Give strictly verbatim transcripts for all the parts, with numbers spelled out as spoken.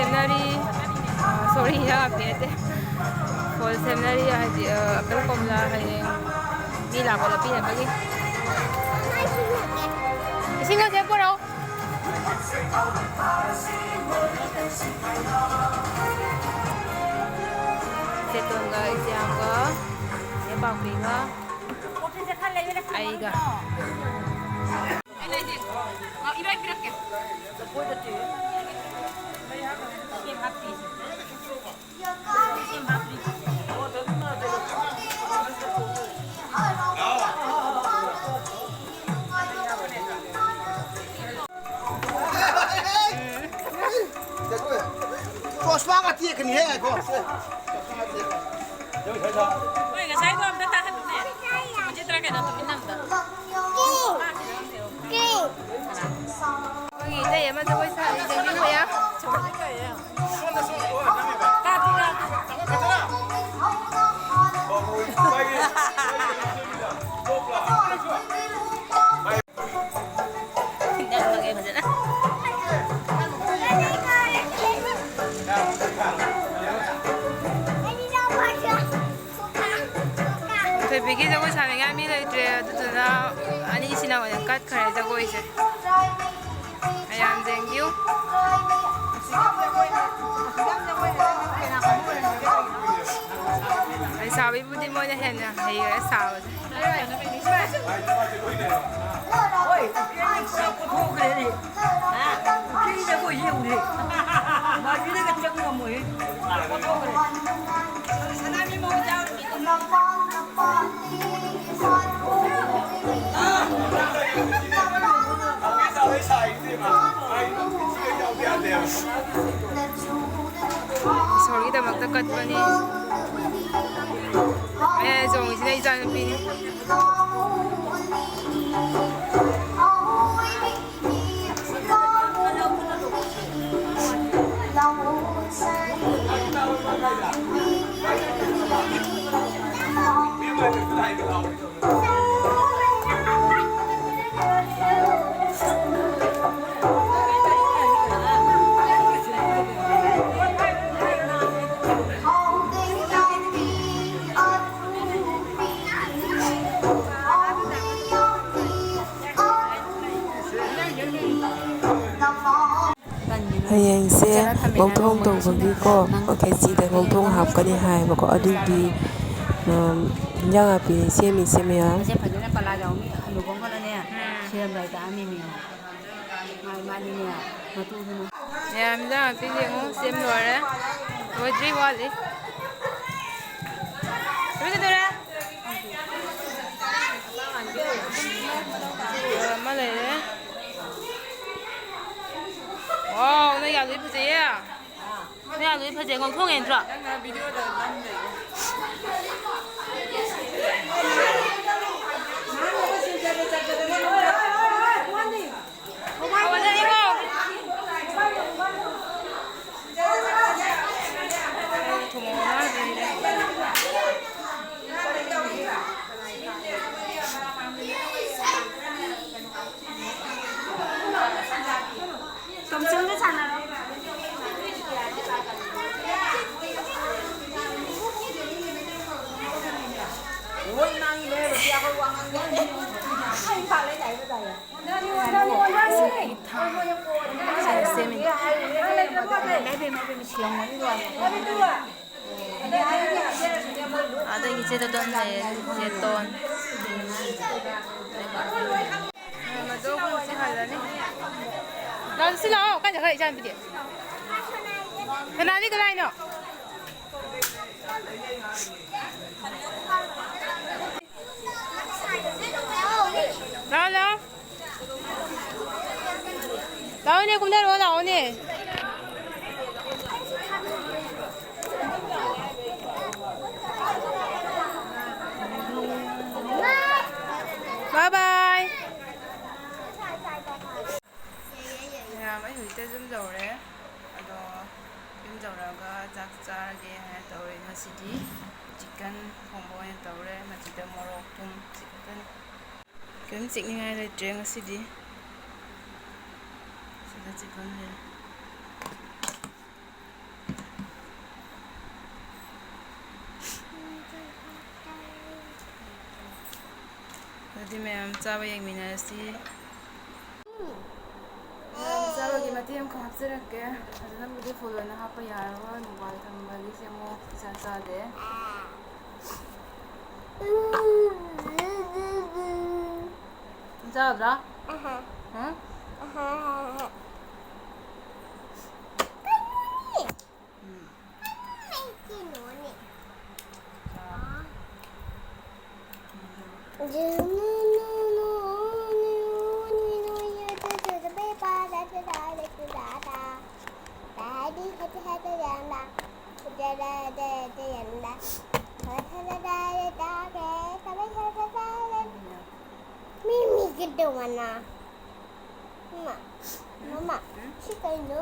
ꯁꯦꯝꯅꯔꯤ꯫ ꯁꯣꯔꯤ, ꯍꯤꯟꯖꯥꯡ ꯅꯥꯄꯤ ꯅꯠꯇꯦ꯫ ꯐꯣꯜ ꯁꯦꯝꯅꯔꯤ ꯍꯥꯏꯗꯤ, ꯑ, ꯑꯦꯄꯜ ꯀꯣꯝꯂꯥ ꯍꯌꯦꯡ ꯃꯤ ꯂꯥꯛꯄꯗ ꯄꯤꯅꯕꯒꯤ꯫ ꯏꯁꯤꯡ ꯑꯁꯦ ꯄꯨꯔꯛꯎ꯫ ꯆꯦꯇꯣꯟꯒ ꯏꯆꯦꯌꯥꯝꯒ ꯆꯦ ꯄꯥꯛꯄꯤꯒ ꯑꯩꯒ꯫ ꯑꯩꯅ ꯍꯥꯏꯁꯦ, ꯑ, ꯏꯕꯥꯏ ꯄꯤꯔꯛꯀꯦ꯫ ꯁꯦꯝ ꯍꯥꯞꯇ꯭ꯔꯤ꯫ ꯁꯦꯝ ꯍꯥꯞꯇ꯭ꯔꯤ꯫ ꯀꯣꯁꯄꯥꯒ ꯇꯦꯛꯀꯅꯤꯍꯦ, ꯉꯥꯏꯈꯣ, ꯁꯦ꯫ ꯍꯣꯏ, ꯉꯁꯥꯏꯗꯣ ꯑꯝꯇ ꯇꯥꯍꯜꯂꯨꯅꯦ꯫ ꯃꯆꯦ ꯇꯔꯥ ꯀꯩꯅꯣ ꯇꯨꯃꯤꯟꯅ ꯑꯝꯇ꯫ ꯑꯩꯈꯣꯏꯒꯤ ꯏꯇꯩ ꯑꯃ ꯖꯒꯣꯏ ꯁꯥꯔꯤ, ꯌꯦꯡꯕꯤꯌꯨ ꯃꯌꯥꯝ꯫ ꯊꯣꯏꯕꯤꯒꯤ ꯖꯒꯣꯏ ꯁꯥꯅꯤꯡꯉꯥꯏ ꯃꯤ ꯂꯩꯇ꯭ꯔꯦ, ꯑꯗꯨꯗꯨꯅ ꯑꯅꯤꯁꯤꯅ ꯑꯣꯏꯅ ꯀꯠꯈ꯭ꯔꯦ ꯖꯒꯣꯏꯁꯦ꯫ ꯃꯌꯥꯝ ꯌꯦꯡꯕꯤꯌꯨ꯫ ꯂꯩꯁꯥꯕꯤꯕꯨꯗꯤ ꯃꯣꯏꯅ ꯍꯦꯟꯅ ꯍꯩꯔꯦ ꯁꯥꯕꯁꯦ꯫ ꯍꯣꯏ, ꯄꯨꯔꯥ ꯄꯨꯊꯣꯛꯈ꯭ꯔꯦꯅꯦ꯫ ꯄꯨꯈ꯭ꯔꯤꯗꯕꯨ ꯌꯦꯡꯉꯨꯅꯦ꯫ ꯃꯥꯏꯕꯤꯅꯒ ꯆꯪ ꯉꯝꯃꯣꯏꯍꯦ꯫ ꯄꯨꯊꯣꯛꯈ꯭ꯔꯦ꯫ ꯏꯁꯣꯔꯒꯤꯗꯃꯛꯇ ꯀꯠꯄꯅꯤ꯫ ꯑꯦ, ꯆꯣꯡꯉꯤꯁꯤꯅ ꯏꯆꯥꯅꯨꯄꯤꯅꯤ꯫ ꯍꯌꯦꯡꯁꯦ ꯉꯧꯊꯣꯡ ꯇꯧꯕꯒꯤꯀꯣ, ꯈꯦꯆꯤꯗ ꯉꯧꯊꯣꯡ ꯍꯥꯞꯀꯅꯤ ꯍꯥꯏꯌꯦꯕꯀꯣ, ꯑꯗꯨꯒꯤ, ꯎꯝ, ꯏꯟꯖꯥꯡ ꯅꯥꯄꯤ ꯁꯦꯝꯃꯤꯁꯦ ꯃꯌꯥꯝ꯫ ꯃꯁꯦ ꯐꯖꯅ ꯄꯂꯥꯖ ꯃꯤ ꯍꯜꯂꯨꯕ ꯈꯣꯠꯂꯅꯦ꯫ ꯁꯦꯝꯕ ꯍꯥꯏꯗ ꯑꯃꯤ ꯃꯌꯥꯝ꯫ ꯃꯥꯅꯤꯅꯦ꯫ ꯃꯇꯨꯗꯨꯅ꯫ ꯃꯌꯥꯝ ꯏꯟꯖꯥꯡ ꯅꯥꯄꯤ ꯌꯦꯡꯉꯨ, ꯁꯦꯝ ꯂꯣꯏꯔꯦ꯫ ꯂꯣꯏꯗ꯭ꯔꯤ, ꯋꯥꯠꯂꯤ꯫ ꯂꯣꯏꯒꯗꯧꯔꯦ꯫ ꯑꯃ ꯂꯩꯔꯦ꯫ ꯋꯥꯎ, ꯅꯣꯏ ꯌꯥꯗꯨꯗꯤ ꯐꯖꯩꯌꯦ꯫ ꯅꯣꯏ ꯌꯥꯗꯨꯗꯤ ꯐꯖꯩ, ꯉꯧꯊꯣꯡꯉꯦ ꯅꯠꯇ꯭ꯔꯣ? ꯍꯧꯒꯠꯂꯛꯏꯀꯣ꯫ ꯊꯨꯝ ꯃꯣꯔꯣꯛ ꯑꯃ ꯂꯩꯔꯦ꯫ ꯇꯣꯝꯆꯧꯒ ꯁꯥꯟꯅꯔꯣ꯫ ꯑꯗꯒꯤ ꯆꯦ ꯇꯣꯟ ꯂꯩꯔꯦ, ꯆꯦ ꯇꯣꯟ꯫ ꯃꯗꯨ ꯍꯧꯖꯤꯛ ꯍꯜꯂꯅꯤ꯫ ꯂꯥꯛꯑꯣ, ꯁꯤ ꯂꯥꯛꯑꯣ꯫ ꯀꯥꯏ ꯆꯠꯈ꯭ꯔꯦ ꯏꯆꯥꯅꯨꯄꯤꯗꯤ? ꯁꯅꯥꯗꯤ ꯀꯗꯥꯏꯅꯣ? ꯂꯥꯛꯑꯣ, ꯂꯥꯛꯑꯣ꯫ ꯂꯥꯛꯑꯣꯅꯦ, ꯀꯨꯝꯊꯔꯛꯑꯣ, ꯂꯥꯛꯑꯣꯅꯦ꯫ Bye bye. ꯃꯌꯥꯝ, ꯑꯩ ꯍꯧꯖꯤꯛꯇ ꯌꯨꯝ ꯌꯧꯔꯦ꯫ ꯑꯗꯣ ꯌꯨꯝ ꯌꯧꯔꯒ ꯆꯥꯛ ꯆꯥꯔꯒꯦ ꯍꯥꯏꯅ ꯇꯧꯔꯦ꯫ ꯉꯁꯤꯗꯤ ꯆꯤꯛꯀꯟ ꯊꯣꯡꯕ ꯑꯣꯏꯅ ꯇꯧꯔꯦ꯫ ꯃꯆꯤꯗ ꯃꯣꯔꯣꯛ, ꯊꯨꯝ, ꯁꯤ ꯈꯛꯇꯅꯤ꯫ ꯀꯔꯤꯝ ꯆꯤꯛꯅꯤꯡꯉꯥꯏ ꯂꯩꯇ꯭ꯔꯦ ꯉꯁꯤꯗꯤ꯫ ꯁꯤꯗ ꯆꯤꯛꯀꯟ ꯂꯩꯔꯦ꯫ ꯑꯗꯨꯗꯤ ꯃꯌꯥꯝ ꯆꯥꯕ ꯌꯦꯡꯃꯤꯟꯅꯔꯁꯤ꯫ ꯃꯌꯥꯝ ꯆꯥꯕꯒꯤ ꯃꯇꯦꯛ ꯑꯃꯈꯛ ꯍꯥꯞꯆꯔꯛꯀꯦ꯫ ꯐꯖꯅꯕꯨꯗꯤ ꯐꯨꯜ ꯑꯣꯏꯅ ꯍꯥꯞꯄ ꯌꯥꯔꯔꯣꯏ, ꯃꯣꯕꯥꯏꯜ ꯊꯝꯕꯒꯤꯁꯦ ꯑꯃꯨꯛ ꯏꯆꯥ ꯆꯥꯗꯦ꯫ ꯆꯥꯒꯗ꯭ꯔꯥ? ꯎꯝ? ꯎꯝ꯫ ꯃꯤ ꯃꯤꯒꯤ ꯗꯧꯕꯅ꯫ ꯃꯃꯥ, ꯃꯃꯥ, ꯁꯤ ꯀꯩꯅꯣ?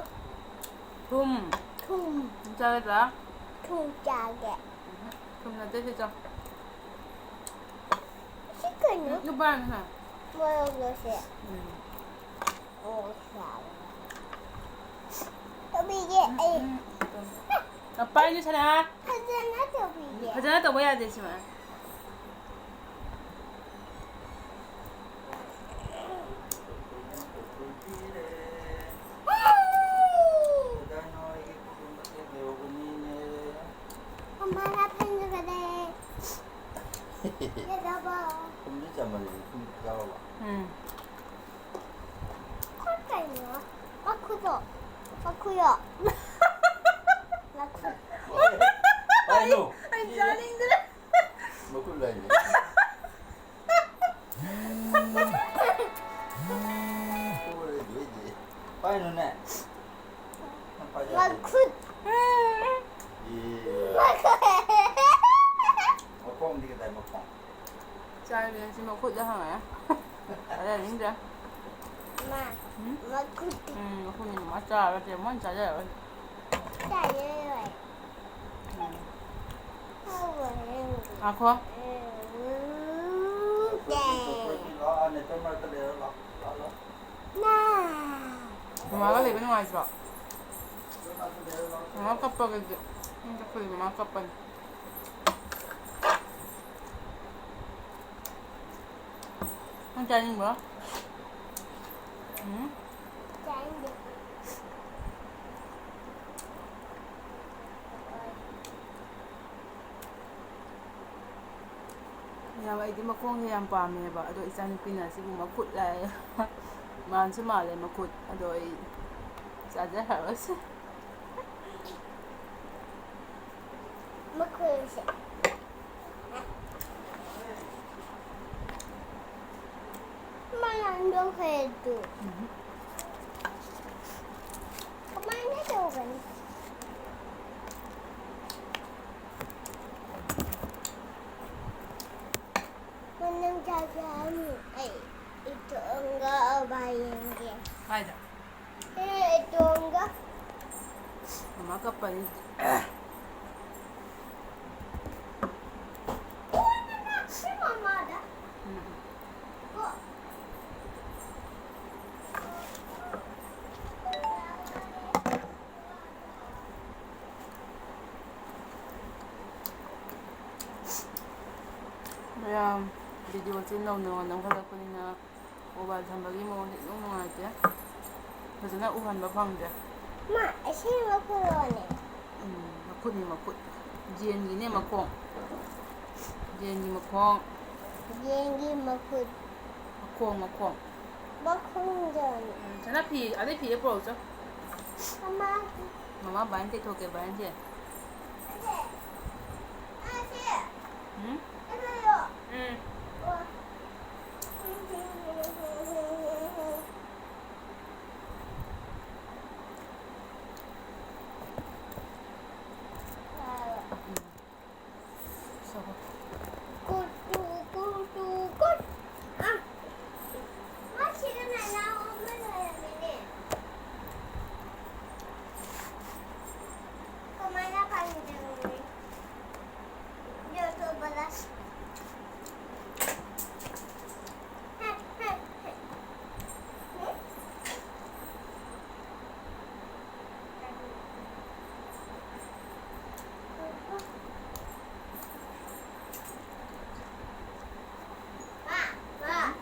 ꯊꯨꯝ꯫ ꯊꯨꯝ꯫ ꯊꯨꯝ ꯆꯥꯒꯗ꯭ꯔꯥ? ꯊꯨꯝ ꯆꯥꯒꯦ꯫ ꯎꯝ, ꯊꯨꯝ ꯅꯠꯇꯦ, ꯁꯤ ꯆꯥꯎ꯫ ꯁꯤ ꯀꯩꯅꯣ? ꯎꯝ, ꯅꯨꯄꯥ ꯑꯃ ꯁꯥ꯫ ꯃꯣꯔꯣꯛ ꯂꯣꯁꯦ꯫ ꯎꯝ꯫ ꯑꯣ, ꯁꯥꯕ꯫ ꯇꯧꯕꯤꯒꯦ ꯑꯩ꯫ ꯎꯝ, ꯎꯝ, ꯎꯝ꯫ ꯄꯥꯏꯅꯨ ꯁꯅꯥ꯫ ꯐꯖꯅ ꯇꯧꯕꯤꯒꯦ꯫ ꯐꯖꯅ ꯇꯧꯕ ꯌꯥꯗꯦ ꯁꯤꯃ꯫ ꯃꯃꯥꯅ ꯐꯦꯡꯉꯒꯅꯦ꯫ ꯌꯥꯗꯕ꯫ ꯊꯨꯝꯗꯤ ꯆꯝꯃꯜꯂꯦ, ꯊꯨꯝ ꯌꯥꯎꯔꯕ? ꯎꯝ꯫ ꯈꯨꯠ ꯀꯩꯅꯣ? ꯃꯈꯨꯠꯇꯣ꯫ ꯃꯈꯨꯠꯂꯣ? ꯃꯈꯨꯠ꯫ ꯀꯩꯅꯣ? ꯑꯩ ꯆꯥꯅꯤꯡꯗ꯭ꯔꯦ꯫ ꯃꯈꯨꯠ ꯂꯩꯅꯦ꯫ ꯄꯥꯏꯅꯨꯅꯦ꯫ ꯅꯪ ꯄꯥꯏ ꯌꯥꯗꯦ꯫ ꯃꯈꯨꯠ꯫ ꯑꯦ꯫ ꯃꯈꯨꯠ꯫ ꯃꯈꯣꯡꯗꯤ ꯀꯗꯥꯏ ꯃꯈꯣꯡ? ꯆꯥꯔꯒꯦ, ꯁꯤ ꯃꯈꯨꯠꯇ ꯍꯪꯉꯦ꯫ ꯆꯥꯖꯅꯤꯡꯗ꯭ꯔꯦ꯫ ꯃꯥ, ꯎꯝ? ꯃꯈꯨꯠ꯫ ꯎꯝ, ꯃꯈꯨꯠꯅꯤ ꯃꯥ ꯆꯥꯔꯒ ꯃꯣꯏꯅ ꯆꯥꯖꯔꯣꯏ꯫ ꯆꯥꯖꯔꯣꯏ꯫ ꯎꯝ꯫ ꯍꯥꯎꯕꯅꯦ꯫ ꯉꯥꯏꯈꯣ꯫ ꯎꯝ꯫ ꯂꯥꯛꯑꯣ, ꯅꯦꯆꯔ ꯃꯔꯛꯇ ꯂꯩꯔꯣ, ꯂꯥꯛꯑꯣ, ꯂꯥꯛꯑꯣ, ꯂꯥꯛꯑꯣ꯫ ꯃꯥ꯫ ꯃꯃꯥꯒ ꯂꯩꯕ ꯅꯨꯡꯉꯥꯏꯇ꯭ꯔꯣ? ꯃꯃꯥ ꯀꯞꯄꯒꯗꯤ꯫ ꯅꯪ ꯆꯠꯈ꯭ꯔꯗꯤ ꯃꯃꯥ ꯀꯞꯄꯅꯤ꯫ ꯅꯪ ꯆꯥꯅꯤꯡꯕ꯭ꯔꯣ? ꯎꯝ? ꯆꯥꯅꯤꯡꯗꯦ꯫ ꯌꯥꯝ, ꯑꯩꯗꯤ ꯃꯈꯣꯡꯁꯦ ꯌꯥꯝ ꯄꯥꯝꯃꯦꯕ, ꯑꯗꯣ ꯏꯆꯥꯅꯨꯄꯤꯅ ꯁꯤꯕꯨ ꯃꯈꯨꯠ ꯂꯥꯛꯑꯦ꯫ ꯃꯥꯟꯁꯨ ꯃꯥꯜꯂꯦ ꯃꯈꯨꯠ, ꯑꯗꯣ ꯑꯩ ꯆꯥꯖꯔꯔꯣꯏꯁꯦ꯫ ꯃꯈꯨꯠꯁꯦ꯫ ꯃꯌꯥꯝꯗꯣ ꯍꯦꯛꯇꯨ꯫ ꯎꯝ꯫ ꯀꯃꯥꯏꯅ ꯇꯧꯒꯅꯤ? ꯅꯪ ꯆꯥꯛ ꯆꯥꯔꯅꯤ? ꯑꯩ ꯏꯇꯣꯝꯒ ꯑꯕꯥ ꯌꯦꯡꯒꯦ꯫ ꯀꯥꯏꯗ? ꯑꯦ, ꯏꯇꯣꯝꯒ꯫ ꯃꯃꯥ ꯀꯞꯄꯅꯤ꯫ ꯁꯤ ꯃꯃꯥꯗ꯫ ꯎꯝ꯫ ꯀꯣ꯫ ꯃꯌꯥꯝ ꯚꯤꯗꯤꯑꯣꯁꯦ ꯅꯧꯅ ꯅꯧꯅ ꯅꯝꯈꯠꯂꯛꯄꯅꯤꯅ ꯃꯣꯕꯥꯏꯜ ꯊꯝꯕꯒꯤ ꯃꯑꯣꯡꯁꯦ ꯏꯅꯨꯡ ꯅꯨꯡꯉꯥꯏꯇꯦ꯫ ꯐꯖꯅ ꯎꯍꯟꯕ ꯐꯪꯗꯦ꯫ ꯃꯥ, ꯑꯁꯦꯡꯕ ꯐꯣꯇꯣꯅꯦ꯫ ꯎꯝ, ꯃꯈꯨꯠꯅꯤ, ꯃꯈꯨꯠ꯫ ꯌꯦꯟꯒꯤꯅꯦ ꯃꯈꯣꯡ꯫ ꯌꯦꯟꯒꯤ ꯃꯈꯣꯡ꯫ ꯌꯦꯟꯒꯤ ꯃꯈꯨꯠ꯫ ꯃꯈꯣꯡ, ꯃꯈꯣꯡ꯫ ꯃꯈꯣꯡꯗꯅꯤ꯫ ꯎꯝ, ꯁꯅꯥ ꯐꯤ, ꯑꯗꯩ ꯐꯤꯗ ꯄꯨꯔꯛꯎꯆꯣ꯫ ꯃꯃꯥ꯫ ꯃꯃꯥ ꯕꯥꯏꯅ ꯇꯩꯊꯣꯛꯀꯦ, ꯕꯥꯏꯅꯁꯦ꯫ ꯎꯝ? ꯎꯝ꯫ ꯁꯣ꯫ ꯀꯨꯇꯨ, ꯀꯨꯇꯨ, ꯀꯨꯠ꯫ ꯑ꯫ ꯃꯥ ꯁꯤꯗ ꯅꯅꯥꯎ ꯑꯃ ꯂꯩꯔꯝꯃꯤꯅꯦ꯫ ꯀꯃꯥꯏꯅ ꯄꯥꯏꯒꯗꯕꯅꯣ? ꯌꯣꯠꯊꯣꯛꯄꯗ꯫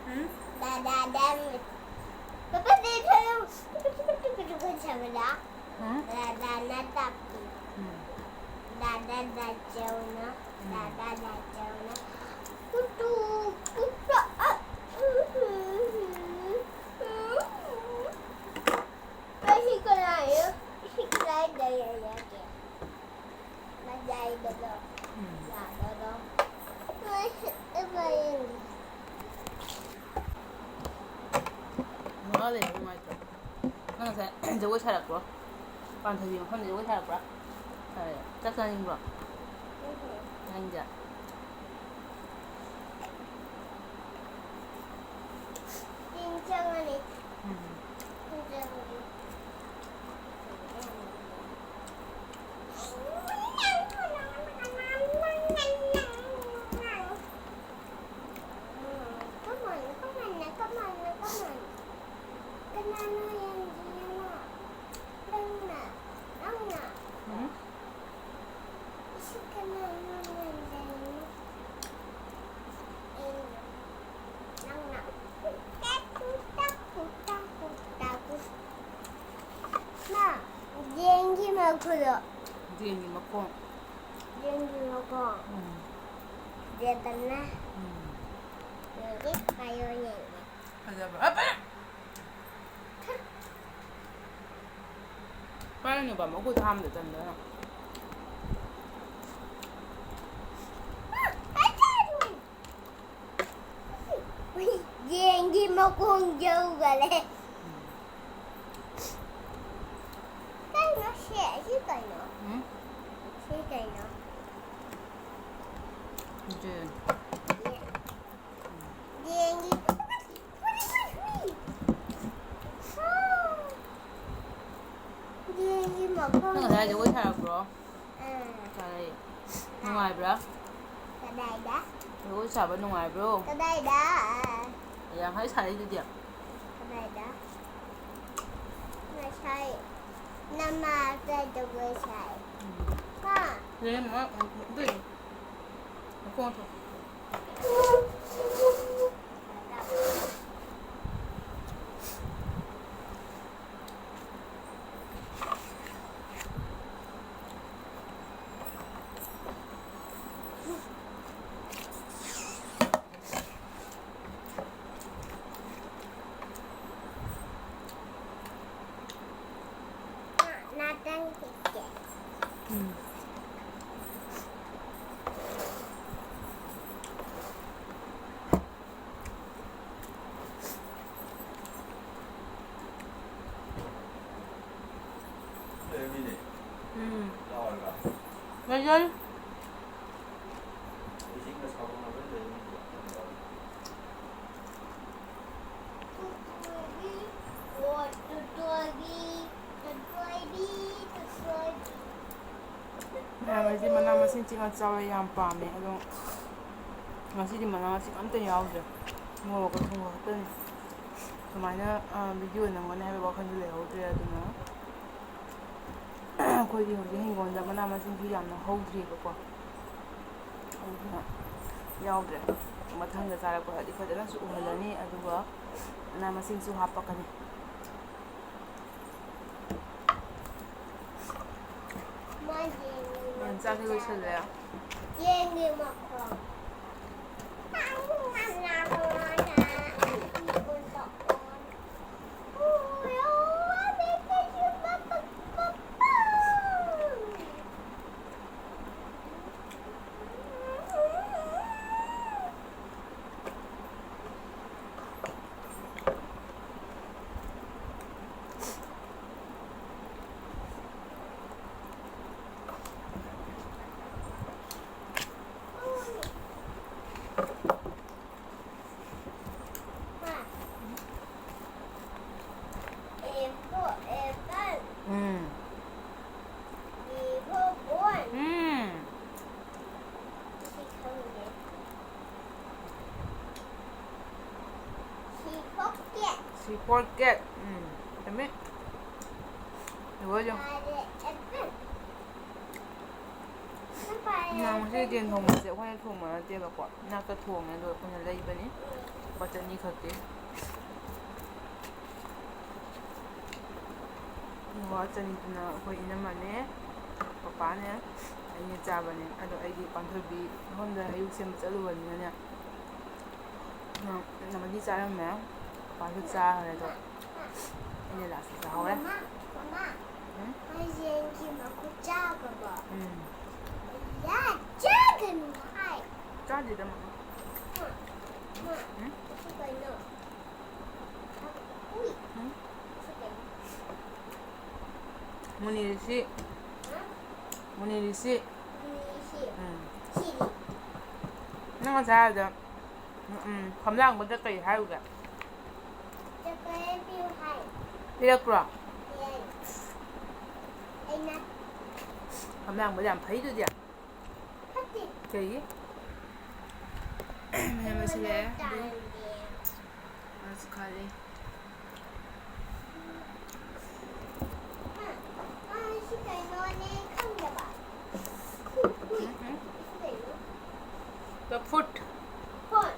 ꯎꯝ? ꯎꯝ? ꯎꯝ꯫ ꯂꯩꯕ ꯅꯨꯡꯉꯥꯏꯇ꯭ꯔꯣ? ꯅꯪ ꯉꯁꯥꯏ ꯖꯒꯣꯏ ꯁꯥꯔꯛꯄ꯭ꯔꯣ? ꯄꯥꯟꯊꯣꯏꯕꯤ ꯃꯐꯝꯗ ꯖꯒꯣꯏ ꯁꯥꯔꯛꯄ꯭ꯔꯥ? ꯁꯥꯔꯛꯑꯦ꯫ ꯆꯥꯛ ꯆꯥꯅꯤꯡꯕ꯭ꯔꯣ? ꯆꯥꯅꯤꯡꯗꯦ? ꯆꯤꯟ ꯆꯪꯉꯅꯤ꯫ ꯎꯝ꯫ ꯆꯤꯟ ꯆꯪꯉꯅꯤ꯫ Come on, come on, come on, come on. Kemana yang dia nak? Nang nak, nang nak. Hmm? Isi kemana yang dia nak? Ini. Nang nak. Takut, takut, takut, takut. Ma, dengue makulo. Dengue makulo. Dengue makulo. Hmm. Dia pernah. Hmm. Jadi, kayu ini. ꯐꯖꯕ꯭ꯔꯣ? ꯑ, ꯄꯥꯏꯔꯦ! ꯄꯥꯏꯔꯅꯨꯕ, ꯃꯈꯨꯠ ꯍꯥꯝꯗ ꯆꯟꯗꯅ꯫ ꯌꯦꯟꯒꯤ ꯃꯈꯣꯡ ꯌꯧꯈꯔꯦ꯫ ꯀꯩꯅꯣ ꯁꯤ? ꯁꯤ ꯀꯩꯅꯣ? ꯎꯝ? ꯁꯤ ꯀꯩꯅꯣ? ꯌꯦꯟ꯫ ꯌꯦꯟꯒꯤ, ꯌꯦꯟꯒꯤ ꯃꯈꯣꯡ꯫ ꯅꯪ ꯉꯁꯥꯏ ꯖꯒꯣꯏ ꯁꯥꯔꯛꯄ꯭ꯔꯣ? ꯑꯥ꯫ ꯁꯥꯔꯛꯑꯦ꯫ ꯅꯨꯡꯉꯥꯏꯕ꯭ꯔꯥ? ꯀꯗꯥꯏꯗ? ꯖꯒꯣꯏ ꯁꯥꯕ ꯅꯨꯡꯉꯥꯏꯕ꯭ꯔꯣ? ꯀꯗꯥꯏꯗ? ꯌꯥꯝ ꯍꯩ ꯁꯥꯔꯛꯏꯗꯨꯗꯤ꯫ ꯀꯗꯥꯏꯗ? ꯉꯁꯥꯏ ꯅꯃꯥꯗ ꯖꯒꯣꯏ ꯁꯥꯏ꯫ ꯎꯝ꯫ ꯍꯥ? ꯌꯦꯡꯉꯣ, ꯎꯝ, ꯑꯗꯨꯏꯅꯤ꯫ ꯃꯈꯣꯡ ꯊꯣꯛ꯫ ꯉꯥꯛꯇꯪ ꯊꯤꯒꯦ꯫ ꯎꯝ꯫ ꯌꯥꯔꯦ꯫ ꯃꯌꯥꯝ ꯑꯩꯗꯤ ꯃꯅꯥ ꯃꯁꯤꯡ ꯆꯤꯛꯑ ꯆꯥꯕ ꯌꯥꯝ ꯄꯥꯝꯃꯦ, ꯑꯗꯣ ꯉꯁꯤꯗꯤ ꯃꯅꯥ ꯃꯁꯤꯡ ꯑꯝꯇ ꯌꯥꯎꯗ꯭ꯔꯦ, ꯃꯣꯔꯣꯛꯀ ꯊꯨꯝꯒ ꯈꯛꯇꯅꯤ꯫ ꯁꯨꯃꯥꯏꯅ, ꯑ, ꯚꯤꯗꯤꯑꯣ ꯅꯝꯒꯅꯤ ꯍꯥꯏꯕ ꯋꯥꯈꯜꯁꯨ ꯂꯩꯍꯧꯗ꯭ꯔꯦ꯫ ꯑꯗꯨꯅ ꯑꯩꯈꯣꯏꯒꯤ ꯍꯧꯖꯤꯛ ꯍꯤꯡꯒꯣꯜꯗ ꯃꯅꯥ ꯃꯁꯤꯡꯁꯨ ꯌꯥꯝꯅ ꯍꯧꯗ꯭ꯔꯤꯕꯀꯣ, ꯑꯗꯨꯅ ꯌꯥꯎꯗ꯭ꯔꯦ꯫ ꯃꯊꯪꯗ ꯆꯥꯔꯛꯄꯗꯗꯤ ꯐꯖꯅꯁꯨ ꯎꯍꯜꯂꯅꯤ, ꯑꯗꯨꯒ ꯃꯅꯥ ꯃꯁꯤꯡꯁꯨ ꯍꯥꯞꯄꯛꯀꯅꯤ꯫ ꯃꯥ ꯌꯦꯟꯒꯤ ꯎꯝ, ꯆꯥꯛꯁꯦ ꯂꯣꯏꯁꯜꯂꯦ꯫ ꯌꯦꯟꯒꯤ ꯃꯈꯣꯡ꯫ A for apple. Um. B for ball. ꯎꯝ꯫ ꯁꯤ ꯈꯪꯗꯦ꯫ C for cat. C for cat. ꯎꯝ꯫ ꯆꯨꯝꯃꯤ꯫ ꯂꯣꯏꯔꯦ꯫ ꯄꯥꯏꯔꯦ apple. ꯅꯪ ꯄꯥꯏꯔꯦ ꯉꯁꯤ apple. ꯌꯦꯟ ꯊꯣꯡꯕꯁꯦ ꯑꯩꯈꯣꯏꯅ ꯊꯣꯡꯕ ꯅꯠꯇꯦꯕꯀꯣ꯫ ꯏꯅꯥꯛꯇ ꯊꯣꯡꯉꯦ, ꯑꯗꯣ ꯑꯩꯈꯣꯏꯅ ꯂꯩꯕꯅꯤ꯫ ꯂꯨꯄꯥ ꯆꯅꯤ ꯈꯛꯀꯤ꯫ ꯂꯨꯄꯥ ꯆꯅꯤꯗꯨꯅ ꯑꯩꯈꯣꯏ ꯏꯅꯝꯃꯅꯦ, ꯄꯄꯥꯅꯦ, ꯑꯩꯅꯦ ꯆꯥꯕꯅꯦ꯫ ꯑꯗꯣ ꯑꯩꯗꯤ ꯄꯥꯟꯊꯣꯏꯕꯤ ꯃꯐꯝꯗ ꯍꯩꯔꯨꯛ ꯁꯦꯝꯕ ꯆꯠꯂꯨꯕꯅꯤꯅꯅꯦ, ꯅꯃꯗꯤ ꯆꯥꯔꯝꯃꯦ, ꯄꯄꯥꯁꯨ ꯆꯥꯈ꯭ꯔꯦ꯫ ꯑꯗꯣ ꯑꯩꯅ ꯂꯥꯁꯇ ꯆꯥꯍꯧꯔꯦ꯫ ꯃꯃꯥ, ꯃꯃꯥ, ꯎꯝ? ꯅꯣꯏ ꯌꯦꯟꯒꯤ ꯃꯈꯨꯠ ꯆꯥꯈ꯭ꯔꯕꯣ? ꯎꯝ꯫ ꯌꯥ, ꯆꯥꯒꯅꯨ ꯍꯥꯏ꯫ ꯆꯥꯗꯦꯗ, ꯃꯃꯥ꯫ ꯃꯥ, ꯃꯥ, ꯎꯝ? ꯑꯁꯤ ꯀꯩꯅꯣ? ꯎꯏ꯫ ꯎꯝ? ꯑꯁꯤ ꯀꯩꯅꯣ? ꯃꯨꯅꯤꯔꯤꯁꯤ, ꯍꯥ? ꯃꯨꯅꯤꯔꯤꯁꯤ ꯅꯪ ꯉꯁꯥꯏ ꯍꯥꯏꯕꯗ, ꯎꯝ, ꯎꯝ, ꯐꯝꯂꯥꯡꯕꯗ ꯀꯩ ꯍꯥꯏꯔꯨꯒꯦ? ꯆꯣꯀ꯭ꯂꯦꯠ ꯄꯤꯌꯨ ꯍꯥꯏ꯫ ꯄꯤꯔꯛꯄ꯭ꯔꯣ? ꯄꯤꯔꯛꯑꯦ꯫ ꯑꯩꯅ ꯐꯝꯂꯥꯡꯕꯗ ꯌꯥꯝ ꯐꯩꯗꯨꯗꯤ꯫ ꯐꯠꯇꯦ꯫ ꯀꯩꯒꯤ? ꯃꯌꯥꯝ ꯂꯣꯏꯁꯤꯜꯂꯛꯑꯦ꯫ ꯑꯗꯨ ꯇꯥꯔꯤꯅꯦ꯫ ꯑꯁ, ꯈꯜꯂꯤ꯫ ꯃꯥ, ꯃꯥ ꯁꯤ ꯀꯩꯅꯣꯅꯦ ꯈꯪꯗꯕ꯫ ꯎꯝ, ꯎꯝ꯫ ꯁꯤ ꯀꯩꯅꯣ? The foot꯫ Phone.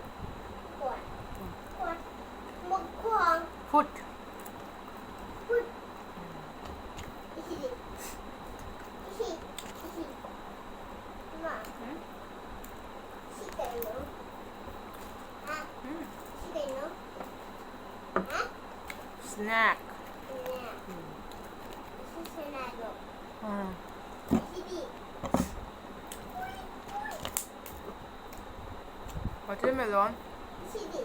Phone. Phone. ꯃꯈꯣꯡ꯫ Foot꯫ ꯐꯨꯠ꯫ ꯁꯤꯗꯤ꯫ ꯁꯤ꯫ ꯁꯤ꯫ ꯏꯃꯥ꯫ ꯎꯝ? ꯁꯤ ꯀꯩꯅꯣ? ꯍꯥ? ꯎꯝ? ꯁꯤ ꯀꯩꯅꯣ? ꯍꯥ? Snack꯫ ꯁꯤꯅꯦ꯫ ꯎꯝ꯫ ꯁꯤ ꯁꯅꯥꯗꯣ꯫ ꯎꯝ꯫ ꯁꯤꯗꯤ꯫ Watermelon꯫ ꯁꯤꯗꯤ꯫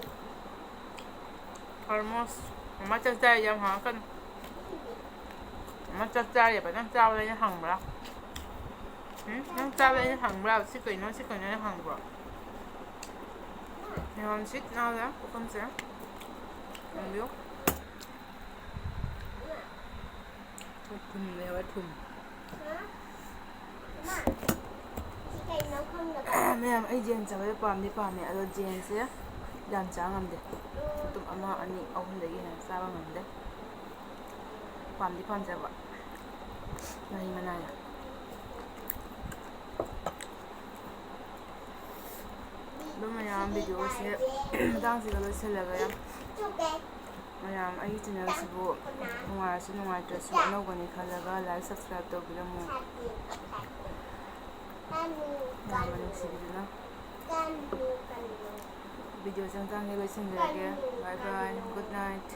Almost꯫ ꯃꯃꯥ ꯆꯥꯛ ꯆꯥꯔꯤ ꯌꯥꯝ ꯍꯪꯉꯛꯀꯅꯨ꯫ ꯁꯤꯗꯤ꯫ ꯃꯃꯥ ꯆꯥꯛ ꯆꯥꯔꯤꯕ ꯅꯪ ꯆꯥꯕꯗ ꯑꯩꯅ ꯍꯪꯕ꯭ꯔꯥ? ꯎꯝ? ꯅꯪ ꯆꯥꯕꯗ ꯑꯩꯅ ꯍꯪꯕ꯭ꯔꯥ? ꯁꯤ ꯀꯩꯅꯣ, ꯁꯤ ꯀꯩꯅꯣ ꯑꯩꯅ ꯍꯪꯕ꯭ꯔꯣ? ꯃꯌꯥꯝ ꯁꯤꯠ ꯅꯥꯜꯂꯦ ꯄꯨꯈꯝꯁꯦ꯫ ꯌꯦꯡꯕꯤꯌꯨ꯫ ꯊꯨꯝ ꯂꯩꯍꯧꯔꯦ, ꯊꯨꯝ꯫ ꯃꯌꯥꯝ, ꯑꯩ ꯖꯦꯟ ꯆꯥꯕꯁꯦ ꯄꯥꯝꯗꯤ ꯄꯥꯝꯃꯦ, ꯑꯗꯣ ꯖꯦꯟꯁꯦ ꯌꯥꯝ ꯆꯥ ꯉꯝꯗꯦ꯫ ꯑꯗꯨꯝ ꯑꯃ, ꯑꯅꯤ, ꯑꯍꯨꯝꯗꯒꯤ ꯍꯦꯟꯅ ꯆꯥꯕ ꯉꯝꯗꯦ꯫ ꯄꯥꯝꯗꯤ ꯄꯥꯝꯖꯕ ꯃꯍꯤ ꯃꯅꯥꯏ꯫ ꯑꯗꯨꯝ ꯃꯌꯥꯝ ꯚꯤꯗꯤꯑꯣꯁꯦ ꯃꯇꯥꯡꯁꯤꯗ ꯂꯣꯏꯁꯤꯜꯂꯒꯦ꯫ ꯃꯌꯥꯝ ꯑꯩꯒꯤ ꯆꯦꯅꯦꯜꯁꯤꯕꯨ ꯅꯨꯡꯉꯥꯏꯔꯁꯨ ꯅꯨꯡꯉꯥꯏꯇ꯭ꯔꯁꯨ ꯑꯅꯧꯕꯅꯤ ꯈꯜꯂꯒ like, subscribe ꯇꯧꯕꯤꯔꯝꯃꯨ꯫ ꯃꯌꯥꯝꯅ ꯅꯨꯡꯁꯤꯕꯤꯗꯨꯅ꯫ ꯚꯤꯗꯤꯑꯣꯁꯦ ꯃꯇꯥꯡꯁꯤꯗ ꯂꯣꯏꯁꯤꯟꯖꯔꯒꯦ꯫ Bye bye, good night꯫